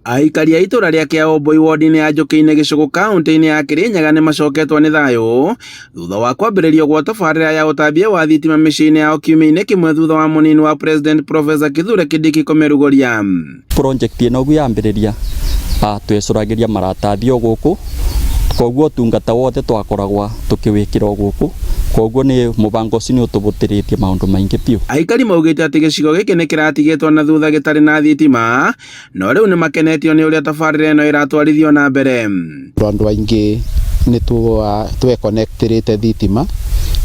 Aikari a itũra rĩa Kĩaũmbũi wodi-inĩ ya Njũkĩ-inĩ Gĩcũgũ kaũntĩ-inĩ ya Kĩrĩnyaga nĩ macoketwo nĩ thayũ thutha wa kwambĩrĩrio gwa tabarĩra ya ũtambia wa thitima mĩciĩ-inĩ yao kiumia-inĩ kĩmwe thutha wa mũnini wa President Professor Kithure Kindiki kũmĩrugũria. Project ĩno ũguo yambĩrĩria twecũragĩria maratathi o gũkũ koguo ũtungata wothe twakoragwa tũkĩwĩkĩra o gũkũ koguo nĩ mũbango ũcio nĩ ũtũbũtĩrĩtie maũndũ maingĩ biũ. Aikari maugĩte atĩ gĩcigo gĩkĩ nĩ kĩratigĩtwo na thutha gĩtarĩ na thitima no rĩu nĩ makenetio nĩ ũrĩa tabarĩra ĩno ĩratwarithio na mbere. Andũ aingĩ nĩ tweconnectĩrĩte thitima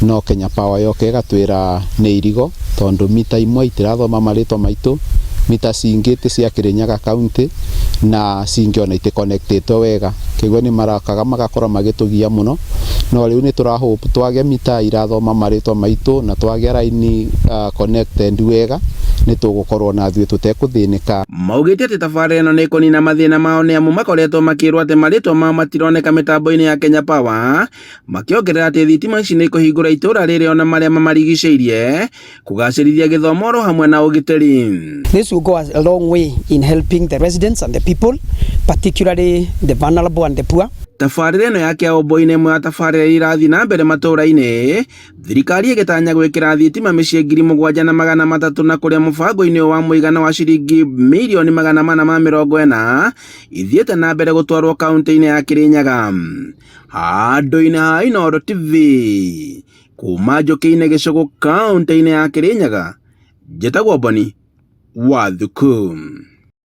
no Kenya Power yoka ĩgatwĩra nĩ irigo tondũ mita imwe itirathoma marĩtwa maitũ, mita cingĩ ti cia Kĩrĩnyaga county na cingĩ ona iticonnectĩtwo wega, kĩguo nĩ marakaga magakorwo magĩtũgia mũno, no rĩu nĩ tũra hope twagĩa mita irathoma marĩtwa maitũ na twagĩa raini connected wega nĩ tũgũkorwo na ithuĩ tũtekũthĩnĩka. Maugĩte atĩ tabarĩra ĩno nĩ ĩkũnina mathĩna mao nĩ amu makoretwo makĩrwo atĩ marĩtwa mao matironeka mĩtambo-inĩ ya Kenya Power, makĩongerera atĩ thitima ici nĩ ikũhingũra itũra rĩrĩ ona marĩa mamarigicĩirie, kũgacĩrithia gĩthomo oro hamwe na ũgitĩri. This will go a long way in helping the residents and the people, particularly the vulnerable and the poor. Tabarĩra ĩno ya Kĩaũmbũi nĩ ĩmwe ya tabarĩra iria irathiĩ na mbere matũra-inĩ, thirikari ĩgĩtanya gwĩkĩra thitima mĩciĩ 7300 na kũrĩa mũbango-inĩ ũyũ wa mũigana wa ciringi mirioni 440 ithiĩte na mbere gũtwarwo kaunti-inĩ ya Kĩrĩnyaga. Handũ-inĩ ha Inooro TV, kuma Njũkĩ-inĩ Gĩcũgũ kaunti-inĩ ya Kĩrĩnyaga, njĩtagwo Boni wa Thuku.